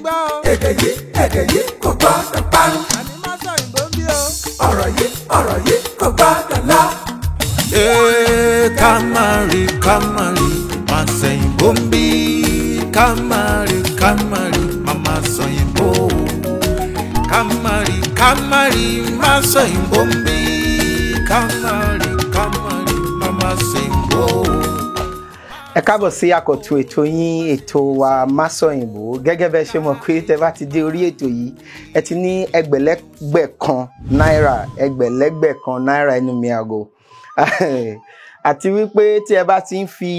gbọ́ o. Èdè yìí, èdè yìí kò gbọ́dọ̀ parun. Àní má sọ òyìnbó ń bí o. Ọ̀rọ̀ yìí, ọ̀rọ̀ yìí kò gbọ́dọ̀ lọ. Ee, ká má rí, ká má rí, má sẹ̀yìnbó ń bí. Ká má rí, ká má rí, má má sọ̀yìnbó. Ká má rí, ká má rí, má sọ̀yìnbó ń bí. Ká má rí, ká má rí, má má sẹ̀yìnbó. Ẹ káàbọ̀ sí àkọ́tún ètò yín, ètò wa Másọ̀yìnbó. Gẹ́gẹ́ bẹ́ẹ̀ ṣe mọ̀ pé tẹ́ bá ti dé orí ètò yìí, ẹ ti ní ẹgbẹ̀lẹ́gbẹ̀ kan náírà, ẹgbẹ̀lẹ́gbẹ̀ kan náírà ẹnu mi àgọ́, àti wípé tí ẹ bá ti ń fi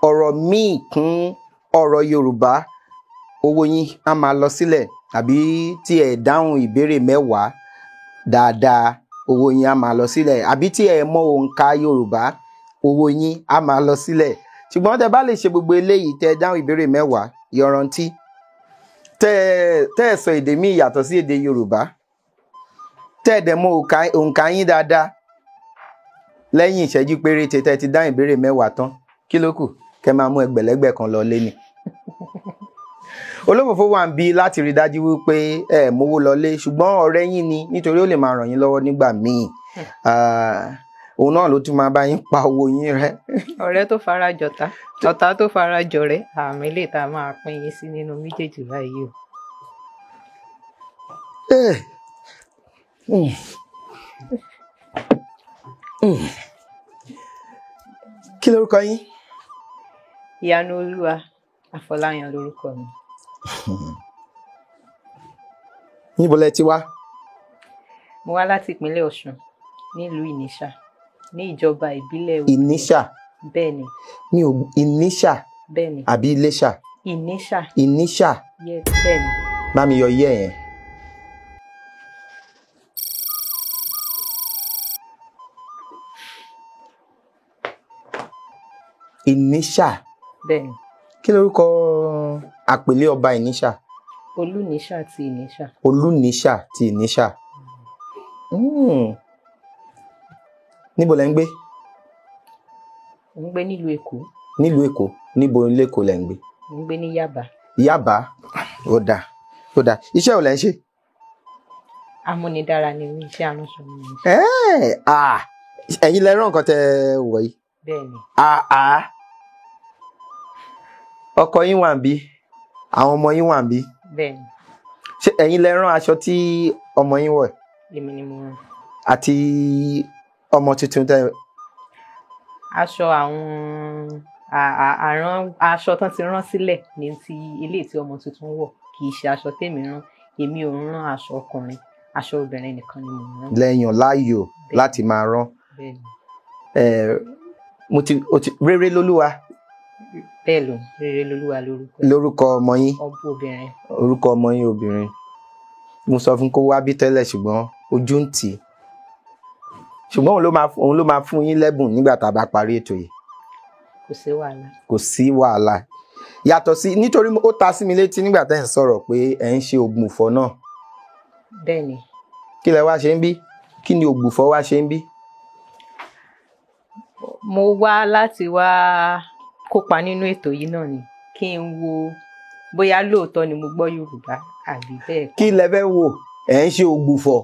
ọ̀rọ̀ míì kún ọ̀rọ̀ Yorùbá, owó yín á máa lọ sílẹ̀, àbí tí ẹ dáhùn ìbéèrè 10 dáadáa, owó yín á máa lọ sílẹ̀, àbí tí ẹ mọ òǹkà Yorùbá, owó yín á máa lọ sílẹ̀. Ṣùgbọ́n tẹ bá lè ṣe gbogbo eléyìí, tẹ dáhùn ìbéèrè 10 yọrantí, tẹ ẹ sọ èdè míì yàtọ̀ sí èdè Yorùbá, tẹ ẹ dẹ̀ mọ òǹkà yín dáadáa, lẹ́yìn ìṣẹ́jú péréte tẹ ti dáhùn ìbéèrè 10 tán, kí ló kù? Kẹ máa mú ẹgbẹ̀lẹ́gbẹ̀ kan lọ lé ni. Olófòfó wà ń bí láti rí dájú wípé ẹ mówó lọlé, ṣùgbọ́n ọ̀rẹ́ yín ni, nítorí ó lè máa ràn yín lọ́wọ́ nígbà míì. Òun náà ló tún máa bá yín pa owó yín rẹ́. Ọ̀rẹ́ tó fara jọ̀tá, ọ̀tá tó fara jọ̀rẹ́, àmì lè ta máa pín yín sí nínú méjèèjì báyìí o. Kí lorúkọ yín? Ìyanu Olúwa Àfọláyàn lorúkọ mi. Níbo lẹ ti wá? Mo wá láti ìpínlẹ̀ Ọ̀ṣun, nílùú Ìníṣà, ní ìjọba ìbílẹ̀ Òkè. Ìníṣà? Bẹ́ẹ̀ni. Mi ò Ìníṣà. Bẹ́ẹ̀ni. Àbí Iléṣà? Ìníṣà. Ìníṣà. Yes, bẹ́ẹ̀ni. Bá mi yọ iyẹ́ yẹn. Ìníṣà. Bẹ́ẹ̀ni. Kí lorúkọ àpèlé ọba Ìníṣà? Olúníṣà ti Ìníṣà. Olúníṣà ti Ìníṣà. Níbo lẹ ń gbé? Mo ń gbé nílùú Èkó. Nílùú Èkó. Níbo l'Ékòó lẹ ń gbé? Mo ń gbé ní Yábà. Yábà. Ó dáa, ó dáa. Iṣẹ́ wo lẹ ń ṣe? Amúnidára ni mí, iṣẹ́ aránṣọ ni mo ń ṣe. Ẹ̀yin lẹ rán nǹkan tẹ wọ̀ yìí. Bẹ́ẹ̀ni. Ọkọ yín wà ń bí, àwọn ọmọ yín wà ń bí. Bẹ́ẹ̀ni. Ṣé ẹ̀yin lẹ rán aṣọ tí ọmọ yín wọ̀? Èmi ni mo rán. Àti ọmọ tuntun tẹ. Aṣọ àwọn àrán, aṣọ tán ti rán sílẹ̀ ní ti ilé tí ọmọ tuntun wọ̀, kì í ṣe aṣọ tèmi rán. Èmi ò ń rán aṣọ ọkùnrin, aṣọ obìnrin nìkan ni mo ń rán. Lẹ́yìn láàyò láti máa rán. Bẹ́ẹ̀ni. Mo ti, o ti, Rere Lolúwa. Bẹ́ẹ̀ ló, Rere Lolúwa lórúkọ. Lórúkọ ọmọ yín. Ọmọ obìnrin. Orúkọ ọmọ yín obìnrin. Mo sọ fún kó wá bí tẹ́lẹ̀, ṣùgbọ́n ojú ń tì í. Ṣùgbọ́n òun ló máa fún yín lẹ́bùn nígbà tá a bá parí ètò yìí. Kò sí wàhálà. Kò sí wàhálà. Yàtọ̀ sí, nítorí ó ta sí mi létí nígbà tẹ́ ẹ̀ ń sọ̀rọ̀ pé ẹ̀ ń ṣe ògbùfọ̀ náà. Bẹ́ẹ̀ni. Kí lẹ wá ṣe ń bí? Kí ni ògbùfọ̀ wá ṣe ń bí? Mo wá láti wá kópa nínú ètò yìí náà ni, kí n wo bóyá lóòótọ́ ni mo gbọ́ Yorùbá àbí bẹ́ẹ̀ kọ́. Kí lẹ fẹ́ wò? Ẹ̀ ń ṣe ògbùfọ̀.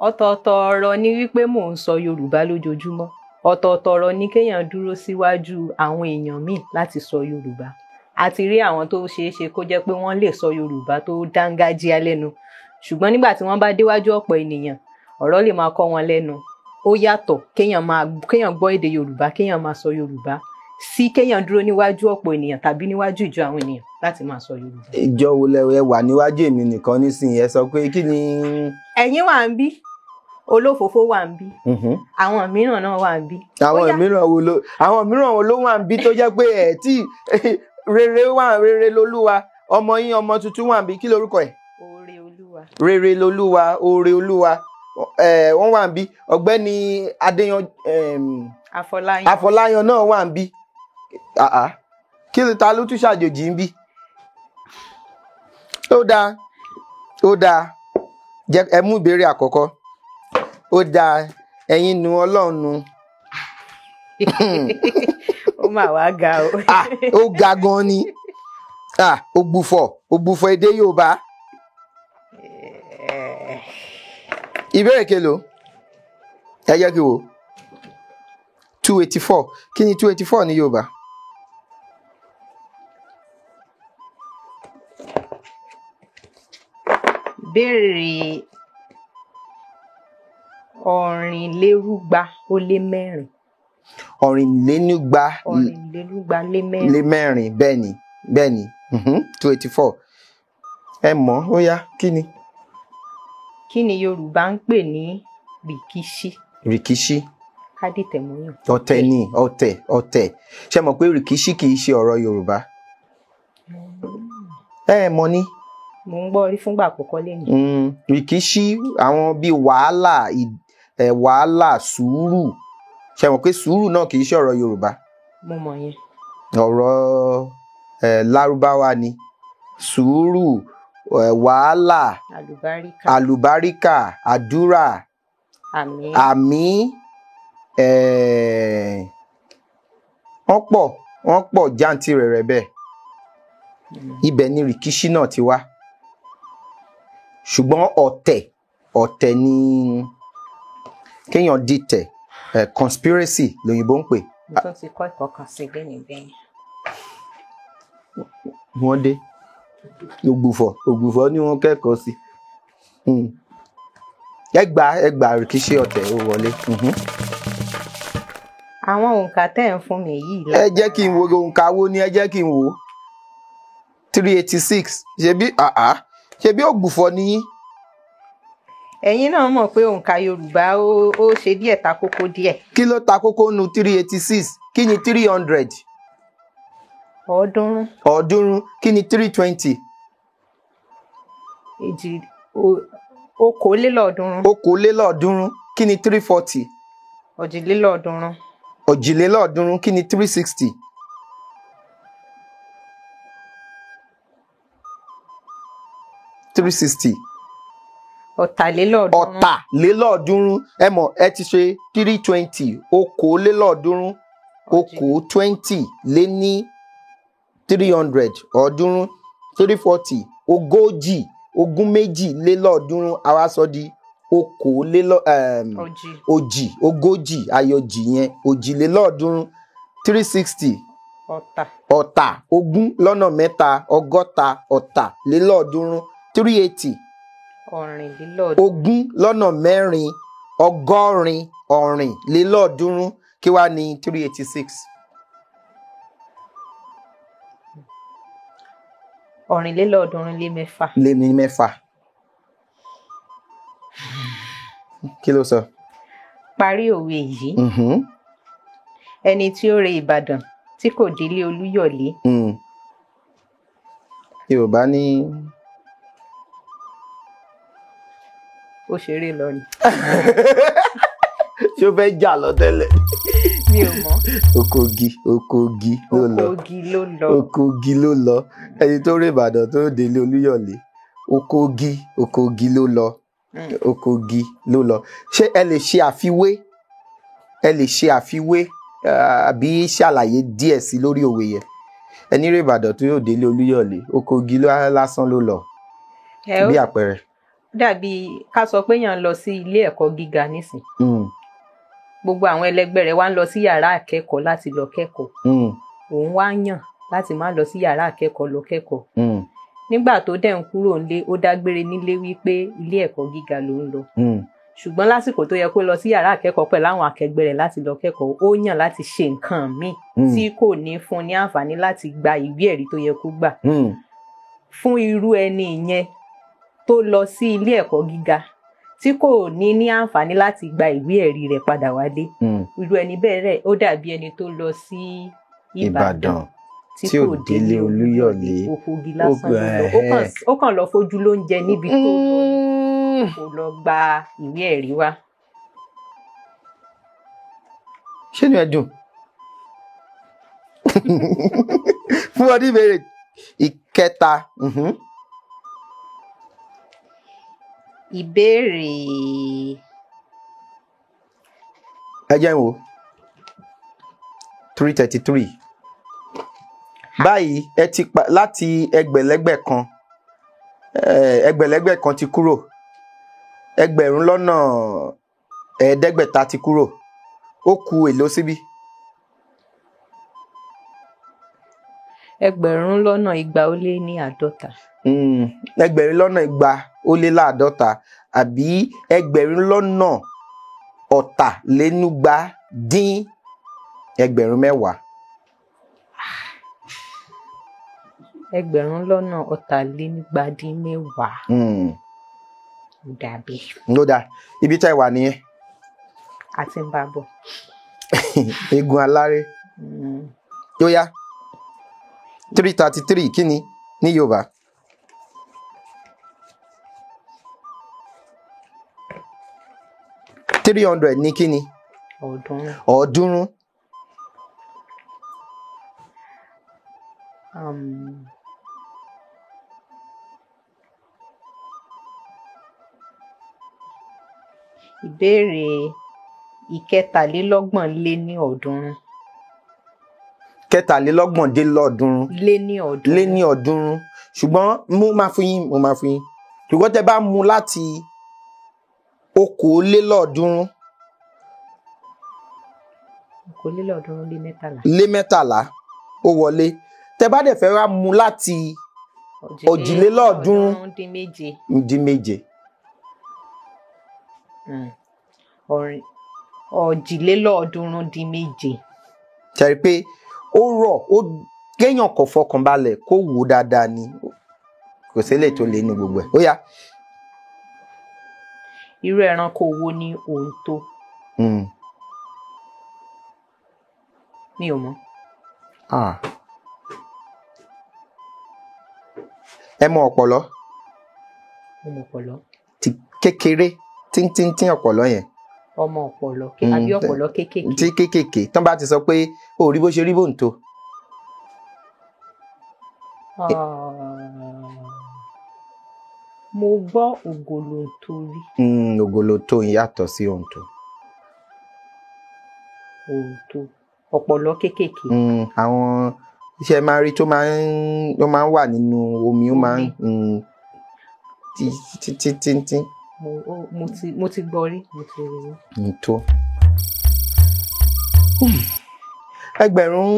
Ọ̀tọ̀ọ̀tọ̀ ọ̀rọ̀ ni wípé mò ń sọ Yorùbá lójoojúmọ́. Ọ̀tọ̀ọ̀tọ̀ ọ̀rọ̀ ni kéèyàn dúró síwájú àwọn èèyàn míì láti sọ Yorùbá. A ti rí àwọn tó ṣeé ṣe kó jẹ́ pé wọ́n lè sọ Yorùbá tó dángájíá lẹ́nu. Ṣùgbọ́n nígbà tí wọ́n bá déwájú ọ̀pọ̀ ènìyàn, ọ̀rọ̀ lè máa kọ́ wọn lẹ́nu. Ó yàtọ̀ kéèyàn gbọ́ èdè Yorùbá, kéèyàn máa sọ Yorùbá, sí kéèyàn dúró níwájú ọ̀pọ̀ ènìyàn tàbí níwájú ìjọ àwọn ènìyàn láti máa sọ Yorùbá. Ìjọ wo lẹ wà níwájú èmi nìkan nísìnyí? Ẹ sọ pé kí ni. Ẹ̀yin wà ń bí, olófòfó wà ń bí, àwọn mìíràn náà wà ń bí. Àwọn mìíràn wo ló wà ń bí tó jẹ́ pé ẹ̀ tí Rere wà, Rere Lolúwa, ọmọ yín ọmọ tuntun wà ń bí, kí lorúkọ ẹ̀? Oore Olúwa. Rere Lolúwa, Oore Olúwa, wọ́n wà ń bí. Ọ̀gbẹ́ni Adéyan Afọláyan. Afọláyan náà wà ń bí. Kí ló ta ló tún ṣàjòjì ń bí? Ó dáa, ó dáa. Jẹ́ ẹ mú ìbéèrè àkọ́kọ́. Ó dáa, ẹ̀yin nu Ọlọ́run nu. Ó mà wá ga o. Ó ga gan ni. Ah, ògbùfọ̀, ògbùfọ̀ èdè Yorùbá. Ìbéèrè kelo, ẹ jẹ́ kí n wò. 284, kí ni 284 ní Yorùbá? Ìbéèrè 424. Ọ̀rìnlénígba 424. Lé mẹ́rin, bẹ́ẹ̀ ni, bẹ́ẹ̀ ni. 284. Ẹ mọ̀, ó yá, kí ni? Kí ni Yorùbá ń pè ní rìkíṣí? Rìkíṣí. Kádìtẹ̀mọ́yàn. Ọ̀tẹ̀ ni, ọ̀tẹ̀, ọ̀tẹ̀. Ṣé mọ̀ pé rìkíṣí kì í ṣe ọ̀rọ̀ Yorùbá? Ẹ mọ̀ ni. Mo ń gbọ́ rí fúngbà àkọ́kọ́ lẹ́yìn. Rìkíṣí àwọn bíi wàhálà, wàhálà, sùúrù. Ṣé mọ̀ pé sùúrù náà kì í ṣe ọ̀rọ̀ Yorùbá? Mo mọ̀ yẹn. Ọ̀rọ̀ Lárúbáwá ni. Sùúrù, wàhálà, àlùbáríkà, àlùbáríkà, àdúrà, àmín, àmín, wọ́n pọ̀, wọ́n pọ̀ jáǹtìrẹrẹ bẹ́ẹ̀. Ibẹ̀ ni rìkíṣí náà ti wá. Ṣùgbọ́n ọ̀tẹ̀, ọ̀tẹ̀ ni kéèyàn dìtẹ̀, conspiracy lòyìnbó ń pè. Mo tún ti kọ́ ẹ̀kọ́ kan sí lẹ́yìn bẹ́yẹn. Wọ́n dé. Ògbùfọ̀, ògbùfọ̀ ni wọ́n kẹ́kọ̀ọ́ sí. Ẹ gbà, ẹ gbà, rìkíṣí ọ̀tẹ̀ ó wọlé. Àwọn òǹkà tẹ́ ń fún mi yìí. Ẹ jẹ́ kí n wo òǹkà wo ni, ẹ jẹ́ kí n wò. 386, ṣebí àá, ṣebí ògbùfọ̀ ni yín. Ẹ̀yin náà mọ̀ pé òǹkà Yorùbá ó ṣe díẹ̀ ta kókó díẹ̀. Kí ló ta kókó nu 386? Kí ni 300? 300. 300. Kí ni 320? 320. 320. Kí ni 340? 320. 320. Kí ni 360? 360. 360. 360. Ẹ mọ̀, ẹ ti ṣe 320, 320, 20 lé ní 300, 300, 340, 40, 320, àwa sọ di 40, 40, ayọ̀jì yẹn, 320, 360. Ọ̀tà. Ọ̀tà, 20 lọ́nà 3, 360, 380. 360. 420, 360. Kí wá ní 386? 326. Lé ní mẹ́fà. Kí ló sọ? Parí òwe yìí. Ẹni tí ó re Ìbàdàn tí kò délé Olúyọ̀lé. Yorùbá ní. Ó ṣeré lọ ni. Ṣé o fẹ́ jà lọ tẹ́lẹ̀? Mi ò mọ̀. Okogi, Okogi ló lọ. Okogi ló lọ. Okogi ló lọ. Ẹni tó rè Ìbàdàn tó délé Olúyọ̀lé. Okogi, Okogi ló lọ. Okogi ló lọ. Ṣé ẹ lè ṣe àfiwé? Ẹ lè ṣe àfiwé àbí ṣàlàyé díẹ̀ sí lórí òwe yẹn. Ẹni rè Ìbàdàn tó yóò délé Olúyọ̀lé. Okogi lásán ló lọ. Bí àpẹẹrẹ. Dàbí ká sọ pé èèyàn lọ sí ilé ẹ̀kọ́ gíga nísìn. Gbogbo àwọn ẹlẹgbẹ́ rẹ̀ wá ń lọ sí yàrá akẹ́kọ̀ọ́ láti lọ kẹ́kọ̀ọ́. Òun wá yàn láti má lọ sí yàrá akẹ́kọ̀ọ́ lọ kẹ́kọ̀ọ́. Nígbà tó dẹ̀ ń kúrò nílé, ó dágbére nílé wípé ilé ẹ̀kọ́ gíga ló ń lọ. Ṣùgbọ́n lásìkò tó yẹ kó lọ sí yàrá akẹ́kọ̀ọ́ pẹ̀lú àwọn akẹgbẹ́ rẹ̀ láti lọ kẹ́kọ̀ọ́, ó yàn láti ṣe nǹkan míì tí kò ní fún ní àǹfààní láti gba ìwé ẹ̀rí tó yẹ kó gbà. Fún irú ẹni yẹn tó lọ sí ilé ẹ̀kọ́ gíga tí kò ní ní àǹfààní láti gba ìwé ẹ̀rí rẹ̀ padà wálé, irú ẹni bẹ́ẹ̀ rẹ̀ ó dàbí ẹni tó lọ sí Ìbàdàn tí kò délé Olúyọ̀lé. Okogi lásán ló lọ. Ó kàn lọ fojú lóúnjẹ níbi tó kò lọ gba ìwé ẹ̀rí wá. Ṣé inú ẹ dùn? Fún ọdún ìbéèrè ìkẹta. Ìbéèrè. Ẹ jẹ́ n wò. 333. Báyìí ẹ ti pa láti ẹgbẹ̀lẹ́gbẹ̀ kan, ẹgbẹ̀lẹ́gbẹ̀ kan ti kúrò, 5,500,000 ti kúrò, ó kù èló síbí? 250,000. 250,000 àbí 220,000. 220,000. Ó dàbí. Ló dáa, ibi tá ẹ wà nìyẹn. A ti ń bá bọ̀. Egun aláré. Yóò yá. 333 kí ni ní Yorùbá? 300 ní kí ni? 300. 300. Ìbéèrè 323. 323. Lé ní 300. Lé ní 300. Ṣùgbọ́n mo máa fún yín, ṣùgbọ́n tẹ bá mú láti 323. 323. Lé 13 ó wọlé. Tẹ bá dẹ̀ fẹ́ wá mú láti 307. 307. 307. Ṣe rí pé ó rọ̀, ó kéèyàn kò fọkàn balẹ̀ kó wò dáadáa ni, kò sí lè tó lé ní gbogbo ẹ̀. Ó yá. Irú ẹranko wo ni òǹtò? Mi ò mọ̀. Ẹ mọ ọ̀pọ̀lọ́? Mo mọ ọ̀pọ̀lọ́. Ti kékeré tíntíntín ọ̀pọ̀lọ́ yẹn. Ọmọ ọ̀pọ̀lọ́ àbí ọ̀pọ̀lọ́ kéékèèké. Tí kéékèèké tán bá ti sọ pé o rí bó ṣe rí bòǹtò. Mo gbọ́ ògòlòǹtò rí. Ògòlòǹtò yàtọ̀ sí òǹtò. Òǹtò ọ̀pọ̀lọ́ kéékèèké. Àwọn iṣẹ́ máa ń rí tó máa ń wà nínú omi, ó máa ń tí. Mo ti gbọ́ rí, mo ti rí rí. Ntó. Ẹgbẹ̀rún.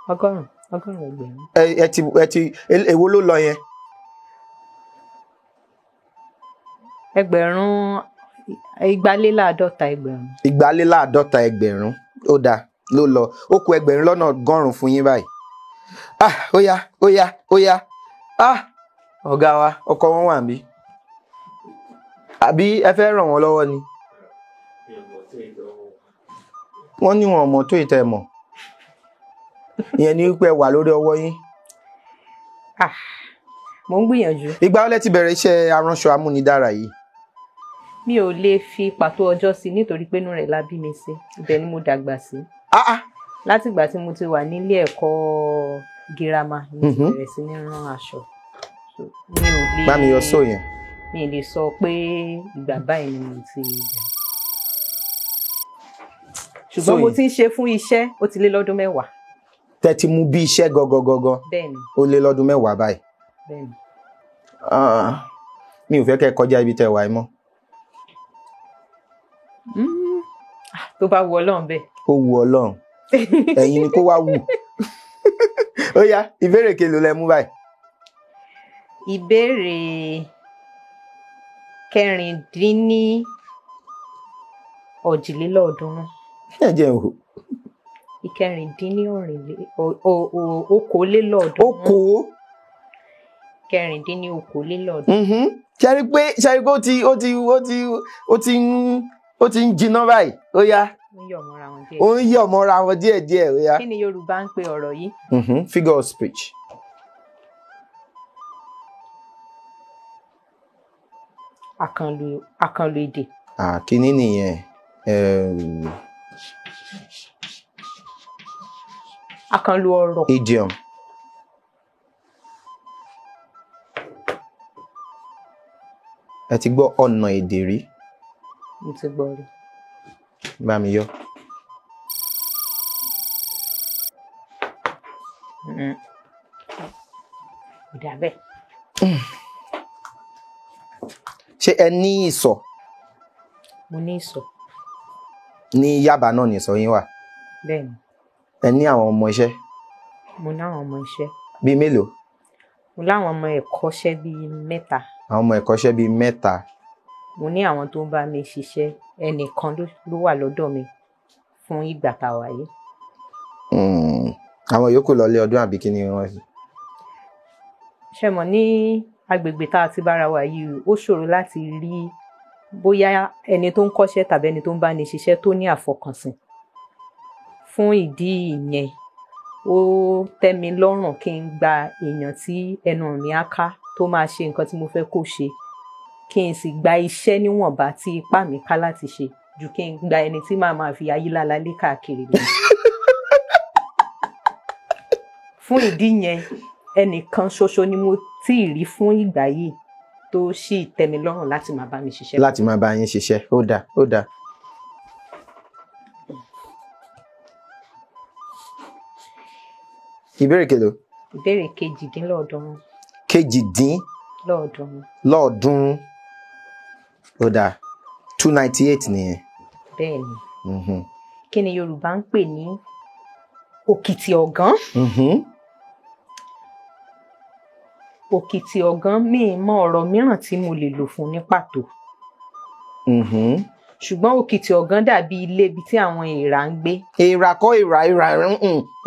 100 ẹgbẹ̀rún. Ẹ ti èwo ló lọ yẹn? 250,000. 250,000 ó dáa ló lọ. Ó kù 100,000 fún yín báyìí. Ah, ó yá, ó yá, ó yá. Ah, ọ̀gá wa, ọkọ wọn wà níbí. Àbí ẹ fẹ́ ràn wọ́n lọ́wọ́ ni? Wọ́n ní wọn ò mọ̀ tó ìtẹ̀ mọ̀. Ìyẹn ni wípé ẹ wà lórí ọwọ́ yín. Ah, mo ń gbìyànjú. Ìgbà wo lẹ ti bẹ̀rẹ̀ iṣẹ́ aránṣọ amúnidára yìí? Mi ò lè fi pàtó ọjọ́ sí nítorí pé inú rẹ̀ la bí mi sí. Ibẹ̀ ni mo dàgbà sí. Látìgbà tí mo ti wà nílé ẹ̀kọ́ girama ni mo ti bẹ̀rẹ̀ sí ní rán aṣọ. Mi ò lè. Bá mi yọ sóò yẹn. Mi lè sọ pé ìgbà báyìí ni mo ti bẹ̀rẹ̀. Ṣùgbọ́n mo ti ń ṣe fún iṣẹ́, ó ti lé lọ́dún 10. Tẹ́ ti mú bí iṣẹ́ gangan. Bẹ́ẹ̀ni. Ó lé lọ́dún 10 báyìí. Bẹ́ẹ̀ni. Mi ò fẹ́ kẹ́ kọjá ibi tẹ́ wà yìí mọ́. Tó bá wu Ọlọ́run bẹ́ẹ̀. Ó wu Ọlọ́run. Ẹ̀yin ni kó wá wù. Ó yá, ìbéèrè kelòó lẹ mú báyìí? Ìbéèrè 336. Ẹ jẹ́ n wò. 323. Okòó. 326. Ṣe rí pé ó ti ń jiná báyìí. Ó yá. Ó ń yọ̀ mọ́ra wọn díẹ̀ díẹ̀. Ó yá. Kí ni Yorùbá ń pe ọ̀rọ̀ yìí? Figure of speech. Àkànlò èdè. Kíní nìyẹn. Àkànlò ọ̀rọ̀. Idiom. Ẹ ti gbọ́ ọ̀nà èdè rí? Mo ti gbọ́ rí. Bá mi yọ. Kò dà bẹ́ẹ̀. Ṣé ẹ ní ìsọ̀? Mo ní ìsọ̀. Ní Yaba náà ní ìsọ̀ yín wà? Bẹ́ẹ̀ ni. Ẹ ní àwọn ọmọ iṣẹ́? Mo láwọn ọmọ iṣẹ́. Bíi mélòó? Mo láwọn ọmọ ẹ̀kọ́ṣẹ́ bíi 3. Àwọn ọmọ ẹ̀kọ́ṣẹ́ bíi 3. Mo ní àwọn tó ń bá mi ṣiṣẹ́, ẹnìkan ló wà lọ́dọ̀ mi fún ìgbà tá a wà yìí. Àwọn yòókù lọ lé ọdún àbí kí ni wọ́n ṣe? Ṣé mọ̀ ní agbègbè tá a ti bára wa yìí, ó ṣòro láti rí bóyá ẹni tó ń kọ́ṣẹ́ tàbí ẹni tó ń bá ní ṣiṣẹ́ tó ní àfọkànsìn. Fún ìdí ìyẹn, ó tẹ́ mi lọ́rùn kí n gba èèyàn tí ẹnu mi á ká tó máa ṣe nǹkan tí mo fẹ́ kó ṣe, kí n sì gba iṣẹ́ níwọ̀nba tí ipá mi ká láti ṣe, ju kí n gba ẹni tí màá máa fi ayílála lé káàkiri lọ. Fún ìdí yẹn, ẹnìkan ṣoṣo ni mo tí ì rí fún ìgbà yìí tó sì tẹ́ mi lọ́rùn láti máa bá mi ṣiṣẹ́. Láti máa bá yín ṣiṣẹ́, ó dáa, ó dáa. Ìbéèrè kelo? Ìbéèrè 318. 318. Lọ́ọ̀dúnrún. Ó dáa, 298 nìyẹn. Bẹ́ẹ̀ ni. Kí ni Yorùbá ń pè ní òkìtì ọ̀gán? Òkìtì ọ̀gán, mi mọ ọ̀rọ̀ mìíràn tí mo lè lò fún ní pàtó. Ṣùgbọ́n òkìtì ọ̀gán dàbí ilé ibi tí àwọn èèrà ń gbé. Èèrà kọ́, èèrà, èèrà,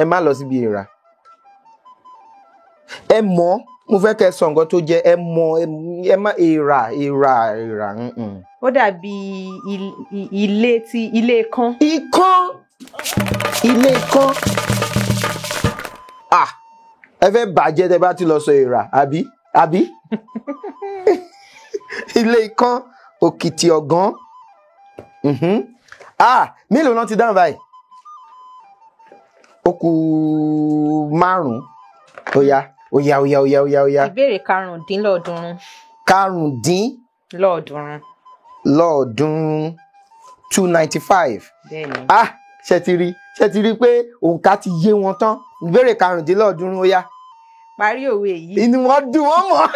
ẹ má lọ síbi èèrà. Ẹ mọ̀, mo fẹ́ kẹ́ sọ nǹkan tó jẹ́, ẹ mọ̀, ẹ má èèrà, èèrà, èèrà. Ó dàbí ilé tí ilé ikán. Ikán! Ilé ikán. Ah! Ẹ fẹ́ bàjẹ́ tẹ bá ti lọ sọ èèrà, àbí? Àbí? Ilé ikán, òkìtì ọ̀gán. Ah! Mélòó náà ti dáhùn báyìí? Ó kù 5. Ó yá, ó yá, ó yá, ó yá, ó yá, ó yá. Ìbéèrè 315. 315. 295. Bẹ́ẹ̀ni. Ah! Ṣé ti rí? Ṣé ti rí pé òǹkà ti yé wọn tán? Ìbéèrè 315, ó yá. Parí òwe yìí. Inú wọn dùn wọ́n mọ̀.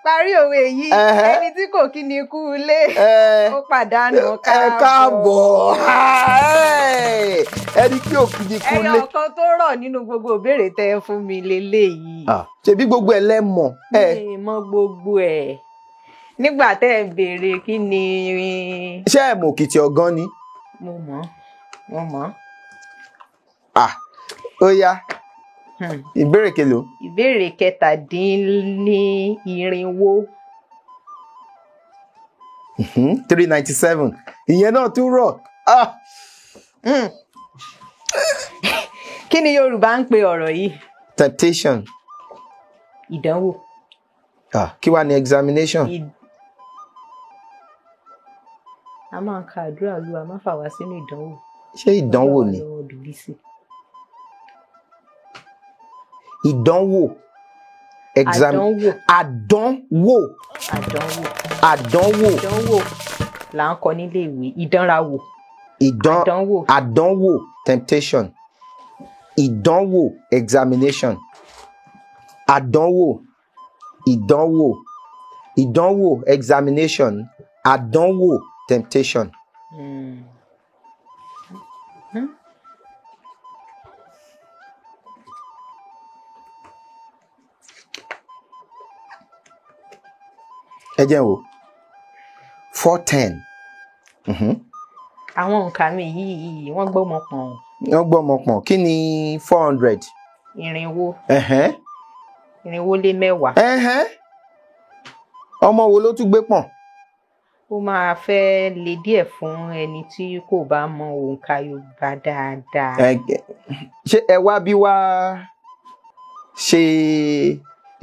Parí òwe yìí. Ẹni tí kò kí ni kú ilé, ó pàdánù káàbọ̀. Ẹni tí ò kí ni kú ilé. Ẹyọ kan tó rọ̀ nínú gbogbo ìbéèrè tẹ́ ẹ fún mi leléyìí. Ṣebí gbogbo ẹ lẹ mọ̀. Mi mọ̀ gbogbo ẹ̀. Nígbà tẹ́ ẹ béèrè kí ni. Ṣé ẹ mọ̀ òkìtì ọ̀gán ni? Mo mọ̀, mo mọ̀. Ah, ó yá. Ìbéèrè kelo? Ìbéèrè 497. 397. Ìyẹn náà tún rọ̀. Ah. Kí ni Yorùbá ń pè ọ̀rọ̀ yìí? Temptation. Ìdánwò. Ah, kí wá ní examination? A máa ń ka àdúrà Olúwa má fà wá sínú ìdánwò. Ṣé ìdánwò ni? Ìdánwò. Àdánwò. Àdánwò. Àdánwò. Àdánwò. Ìdánwò là ń kọ nílé ìwé. Ìdánrawò. Àdánwò. Àdánwò temptation. Ìdánwò examination. Àdánwò. Ìdánwò. Ìdánwò examination. Àdánwò temptation. Ẹ jẹ́ n wò. 410. Àwọn nǹkan mi yìí wọ́n gbọ́mọ pọ̀n. Wọ́n gbọ́mọ pọ̀n. Kí ni 400? 410. 410. Ọmọ wo ló tún gbé pọ̀n? Ó máa fẹ́ le díẹ̀ fún ẹni tí kò bá mọ òǹkà Yorùbá dáadáa. Ṣé ẹ wá bí wá ṣe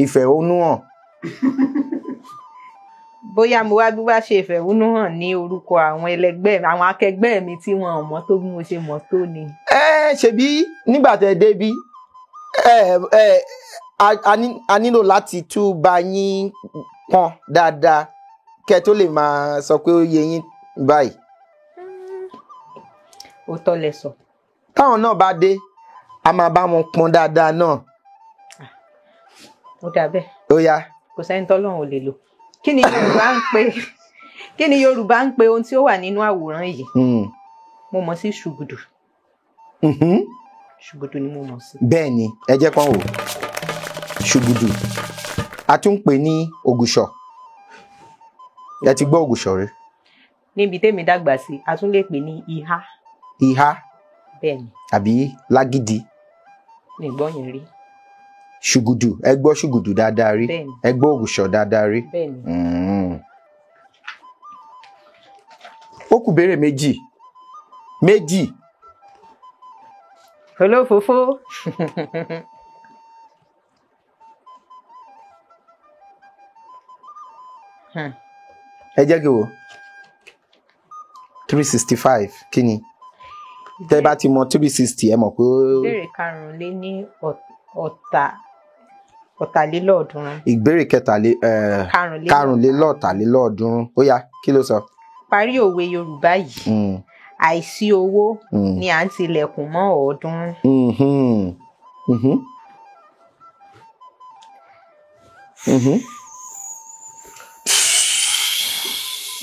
ìfẹ̀hónúhàn? Bóyá mo wá bí wá ṣe ìfẹ̀hónúhàn ní orúkọ àwọn ẹlẹgbẹ́ mi, àwọn akẹgbẹ́ mi tí wọn ò mọ̀ tó bí mo ṣe mọ̀ tó ni. Ẹ ṣebí nígbà tẹ́ débí, a nílò láti tún bá yín pọ́n dáadáa kẹ́ tó lè máa sọ pé ó yé yín báyìí. Ó tọ́ lẹ sọ. Táwọn náà bá dé, a máa bá wọn pọn dáadáa náà. Ó dà bẹ́ẹ̀. Ó yá. Kò sẹ́ni tọ́lọ́run ò lè lò. Kí ni Yorùbá ń pè kí ni Yorùbá ń pè ohun tí ó wà nínú àwòrán yìí? Mo mọ̀ sí ṣùgùdù. Ṣùgùdù ni mo mọ̀ sí. Bẹ́ẹ̀ ni, ẹ jẹ́ kán wò. Ṣùgùdù. A tún ń pè ní ògùṣọ̀. Ẹ ti gbọ́ ògùṣọ̀ rí? Níbi tèmi dàgbà sí, a tún lè pè ní ìhá. Ìhá. Bẹ́ẹ̀ ni. Àbí lágídí. Mi gbọ́ yẹn rí. Ṣùgùdù, ẹ gbọ́ ṣùgùdù dáadáa rí. Ẹ gbọ́ ògùṣọ̀ dáadáa rí. Bẹ́ẹ̀ ni. Ó kù béèrè méjì. Méjì. Olófòófó. Ẹ jẹ́ kí wo 365 kí ni? Tẹ́ bá ti mọ 360 ẹ mọ̀ pé. Ìbéèrè 345. Ìbéèrè 345. Ó yá, kí ló sọ? Parí òwe Yorùbá yìí. Àìsí owó ni à ń tilẹ̀kùn mọ́ ọ̀ọ́dúnrún.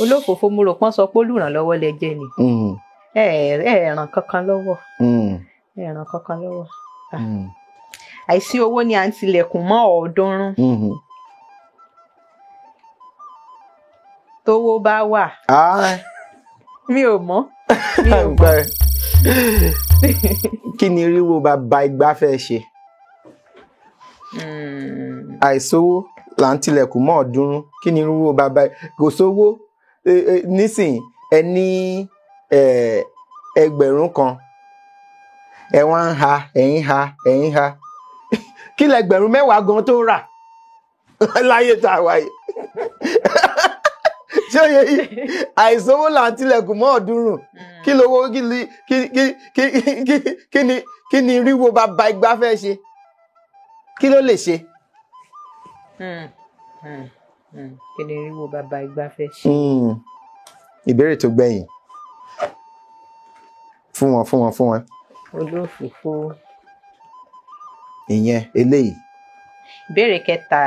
Olófòófó, mo rò pọ́n sọ pé olùrànlọ́wọ́ lẹ jẹ́ ni. Ẹ ràn kankan lọ́wọ́. Ẹ ràn kankan lọ́wọ́. Àìsí owó ni à ń tilẹ̀kùn mọ́ ọ̀ọ́dúnrún. Tówó bá wà. Mi ò mọ̀. Mi ò mọ̀. Kí ni ríwo bàbá igbá fẹ́ ṣe? Àìsówó là ń tilẹ̀kùn mọ́ ọ̀ọ́dúnrún. Kí ni ríwo bàbá kò sówó nísìn ẹ ní ẹgbẹ̀rún kan ẹ wá ń ha ẹ̀ ń ha ẹ̀ ń ha kí lẹgbẹ̀rún mẹ́wàá gan tó rà láyé tá a wáyé. Ṣé oyè yìí àìsówó là ń tilẹ̀kùn mọ́ ọ̀ọ́dúnrún. Kí lówó kí ni ríwo bàbá igbá fẹ́ ṣe? Kí ló lè ṣe? Kí ni ríwo bàbá igbá fẹ́ ṣe? Ìbéèrè tó gbẹ̀yìn fún wọn fún wọn fún wọn. Olófòófó. Ìyẹn eléyìí. Ìbéèrè kẹta.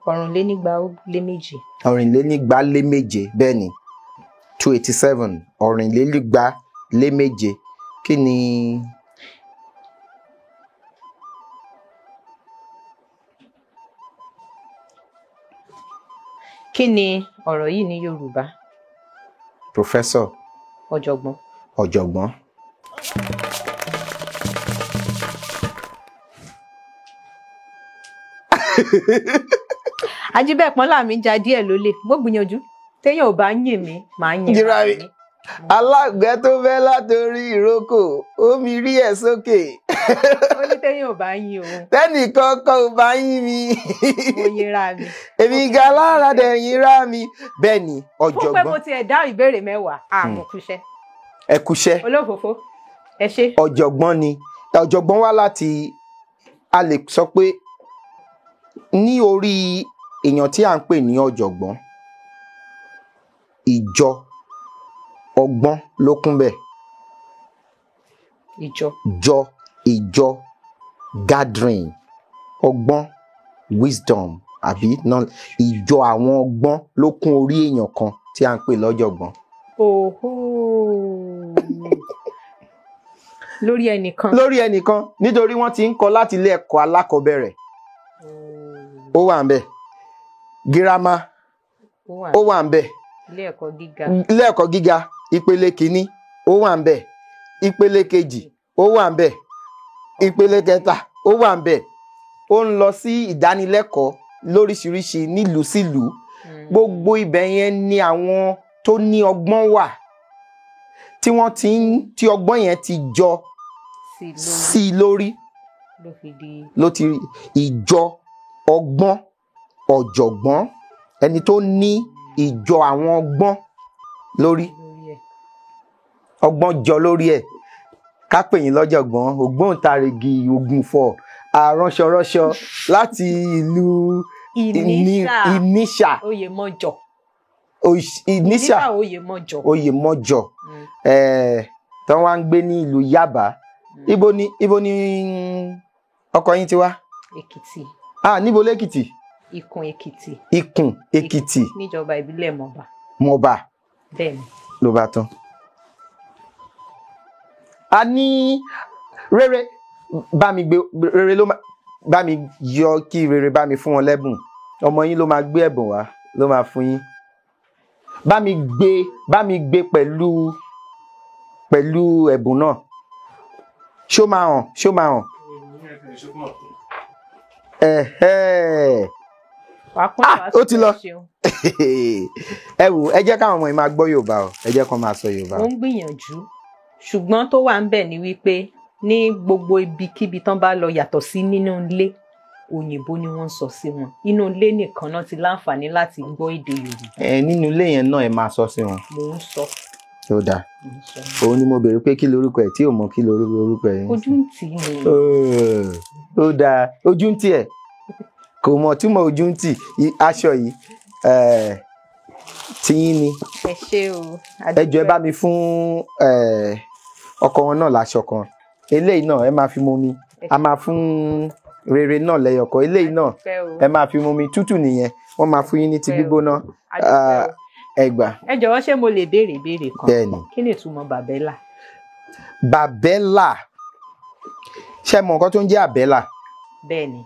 242. 247, bẹ́ẹ̀ ni, 287, 247. Kí ni? Kí ni ọ̀rọ̀ yìí ní Yorùbá? Professor. Ọ̀jọ̀gbọ́n. Ọ̀jọ̀gbọ́n. Ajíbẹ̀pọ́n làmí ja díẹ̀ lólè. Mo gbìyànjú. Téèyàn ò bá yìn mí, màá yìn ra mi. Alágbẹ̀ tó fẹ́ látòrí ìrókò, omi rí ẹ̀ sókè. Ó ní téèyàn ò bá yìn òun. Tẹ́nìkan kan ò bá yìn mi. Mo yin ra mi. Èmi ga lára dẹ̀ yin ra mi. Bẹ́ẹ̀ ni, ọ̀jọ̀gbọ́n. Fún pé mo tiẹ̀ dá ìbéèrè mẹ́wàá, àmọ́ kúṣẹ́. Ẹ kúṣẹ́. Olófòófó, ẹ ṣé. Ọ̀jọ̀gbọ́n ni. Ọ̀jọ̀gbọ́n wá láti, a lè sọ pé ní orí èèyàn tí à ń pè ní ọ̀jọ̀gbọ́n, ìjọ ọgbọ́n ló kún bẹ́ẹ̀. Ìjọ. Jọ ìjọ gathering ọgbọ́n wisdom àbí ìjọ àwọn ọgbọ́n ló kún orí èèyàn kan tí à ń pè lọ́jọ̀gbọ́n. Oho. Lórí ẹnìkan. Lórí ẹnìkan, nítorí wọ́n ti ń kọ́ láti ilé ẹ̀kọ́ alákọ̀ọ́bẹ̀rẹ̀. Ó wà ń bẹ̀. Girama ó wà ń bẹ̀. Ilé ẹ̀kọ́ gíga. Ilé ẹ̀kọ́ gíga ìpele kìíní ó wà ń bẹ̀. Ìpele kejì ó wà ń bẹ̀. Ìpele kẹta ó wà ń bẹ̀. Ó ń lọ sí ìdánilẹ́kọ̀ọ́ lóríṣiríṣi nílùú sílùú. Gbogbo ibẹ̀ yẹn ni àwọn tó ní ọgbọ́n wà tí wọ́n ti ń tí ọgbọ́n yẹn ti jọ sí lórí ló ti ìjọ ọgbọ́n ọ̀jọ̀gbọ́n ẹni tó ní ìjọ àwọn ọgbọ́n lórí ọgbọ́n jọ lórí ẹ̀. Ká pè yín lọ́jọ̀gbọ́n, ògbóǹtarìgì ògùnfọ̀ aránṣọránṣọ láti ìlú Ìníṣà. Ìníṣà. Oyèmọjọ. Ìníṣà. Ìníṣà Oyèmọjọ. Oyèmọjọ. Tí wọ́n wá ń gbé ní ìlú Yaba. Ibo ni ọkọ yín ti wá? Èkìtì. Ah, níbo lẹ́kìtì? Ìkùn Èkìtì. Ìkùn Èkìtì. Níjọba ìbílẹ̀ Mọ̀bà. Mọ̀bà. Bẹ́ẹ̀ni. Ló bá tán. A ní rere bá mi gbé, rere ló bá mi yọ kí rere bá mi fún wọn lẹ́bùn. Ọmọ yín ló máa gbé ẹ̀bùn wá, ló máa fún yín. Bá mi gbé pẹ̀lú ẹ̀bùn náà. Ṣó máa hàn? Ṣó máa hàn? Ẹ̀hẹ́. Wàá pọ́n. Ah, wàá ó ti lọ. Ṣeun. Ẹ wò, ẹ jẹ́ káwọn ọmọ yìí máa gbọ́ Yorùbá o, ẹ jẹ́ kó máa sọ Yorùbá. Mo ń gbìyànjú, ṣùgbọ́n tó wà ń bẹ̀ ni wípé ní gbogbo ibikíbi tán bá lọ yàtọ̀ sí nínú ilé, òyìnbó ni wọ́n ń sọ sí wọn. Inú ilé nìkan náà ti láǹfààní láti gbọ́ èdè Yorùbá. Ẹ nínú ilé yẹn náà, ẹ máa sọ sí wọn. Mò ń sọ. Ó dáa. Mò ń sọ. Òun ni mo béèrè pé kí lorúkọ ẹ tí ò mọ kí lorúkọ ẹ. Ojú ń tì í ni. Ó dáa, ojú ń tì ẹ, kò mọ̀ túmọ̀ ojú ń tì. Aṣọ yìí tiyín ni. Ẹ ṣé o. Ẹ jọ̀ọ́, ẹ bá mi fún ọkọ wọn náà láṣọ kan. Eléyìí náà, ẹ máa fi mumi. A máa fún rere náà lẹ́yọ̀kọ̀. Eléyìí náà, ẹ máa fi mumi tútù nìyẹn. Wọ́n máa fún yín ní ti gbígbóná. Ẹ gbà. Ẹ jọ̀wọ́, ṣé mo lè béèrè ìbéèrè kan? Bẹ́ẹ̀ ni. Kí ni ìtumọ̀ bàbẹ́là? Bàbẹ́là, ṣé mọ nǹkan tó ń jẹ́ àbẹ́là? Bẹ́ẹ̀ ni,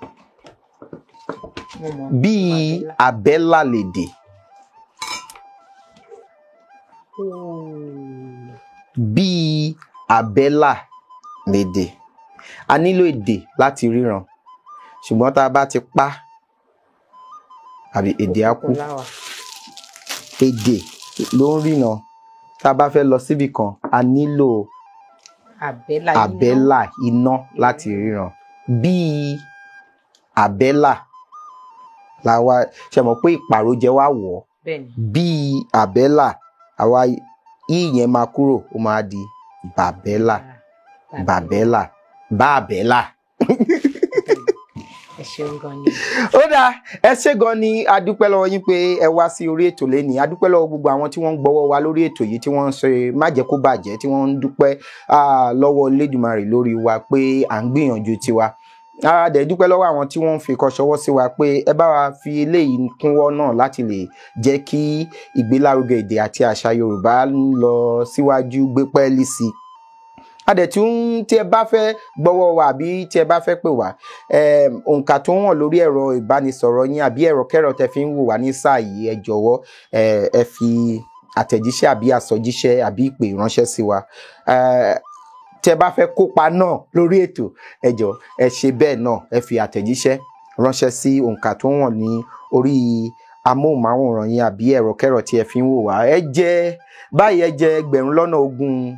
mo mọ̀. Bíi àbẹ́là lèdè. Ooo. Bíi àbẹ́là lèdè, a nílò èdè láti ríran, ṣùgbọ́n tá a bá ti pa àbí èdè á kú. Òkùnkùn láwà. Èdè ló ń ríran. Tá a bá fẹ́ lọ síbì kan, a nílò Àbẹ́là iná. Àbẹ́là iná láti ríran. Bíi àbẹ́là làwa ṣe mọ̀ pé ìpàrọ̀jẹ wa wọ̀ ọ́. Bẹ́ẹ̀ ni. Bíi àbẹ́là, àwa yìí yẹn máa kúrò, ó máa di bàbẹ́là, bàbẹ́là, bàbẹ́là. Ẹ ṣeun gan ni. Ó dáa, ẹ ṣé gan ni. A dúpẹ́ lọ́wọ́ yín pé ẹ wá sí orí ètò lẹ́nìí. A dúpẹ́ lọ́wọ́ gbogbo àwọn tí wọ́n ń gbọ́wọ́ wa lórí ètò yìí, tí wọ́n ń ṣe má jẹ́ kó bàjẹ́, tí wọ́n ń dúpẹ́ lọ́wọ́ Elédùmarè lórí wa pé à ń gbìyànjú tiwa. A dẹ̀ dúpẹ́ lọ́wọ́ àwọn tí wọ́n ń fi kọ́ ṣọwọ́ sí wa pé ẹ bá wa fi eléyìí kúnwọ́ náà láti lè jẹ́ kí ìgbélárugẹ èdè àti àṣà Yorùbá ń lọ síwájú, gbé pẹ́ẹ́lí sí i. A dẹ̀ tún, tí ẹ bá fẹ́ gbọ́wọ́ wa àbí tí ẹ bá fẹ́ pè wá, òǹkà tó wọ̀n lórí ẹ̀rọ ìbánisọ̀rọ̀ yín àbí ẹ̀rọ kẹ́rọ tẹ fi ń wò wá ní sáà yìí, ẹ jọ̀wọ́, ẹ fi àtẹ̀jíṣẹ́ àbí àsọjíṣẹ́ àbí ìpè ránṣẹ́ sí wa. Tí ẹ bá fẹ́ kópa náà lórí ètò, ẹ jọ̀ọ́, ẹ ṣe bẹ́ẹ̀ náà, ẹ fi àtẹ̀jíṣẹ́ ránṣẹ́ sí òǹkà tó wọ̀n ní orí amóhùnmáwòrán yín àbí ẹ̀rọ kẹ́rọ tí ẹ fi ń wò wá. Ẹ jẹ́ báyìí, ẹ jẹ́ 20,000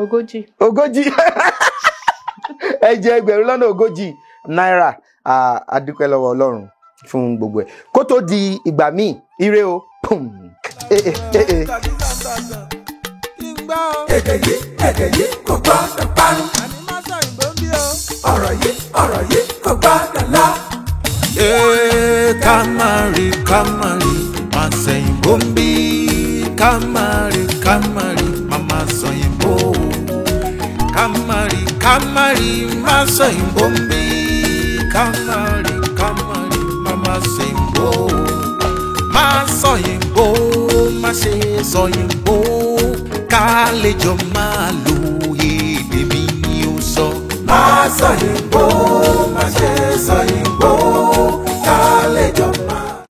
Ogójì. Ogójì. Ẹ jẹ́ 40,000 náírà. A dúpẹ́ lọ́wọ́ Ọlọ́run fún gbogbo ẹ̀. Kó tó di ìgbà míì, ire o. Pum. Eh, eh, eh, eh. Èdè yìí, èdè yìí kò gbọ́dọ̀ parun. Ọ̀rọ̀ yìí, ọ̀rọ̀ yìí kò gbọ́dọ̀ lọ. Ee, ká má rí, ká má rí, má sẹ̀yìnbó ń bí. Ká má rí, ká má rí, má má sọ̀yìnbó. Ká má rí, ká má rí, má sọ̀yìnbó ń bí. Ká má rí, ká má rí, má má sẹ̀yìnbó. Má sọ̀yìnbó, má ṣe sọ̀yìnbó, ká lè jọ máa lò.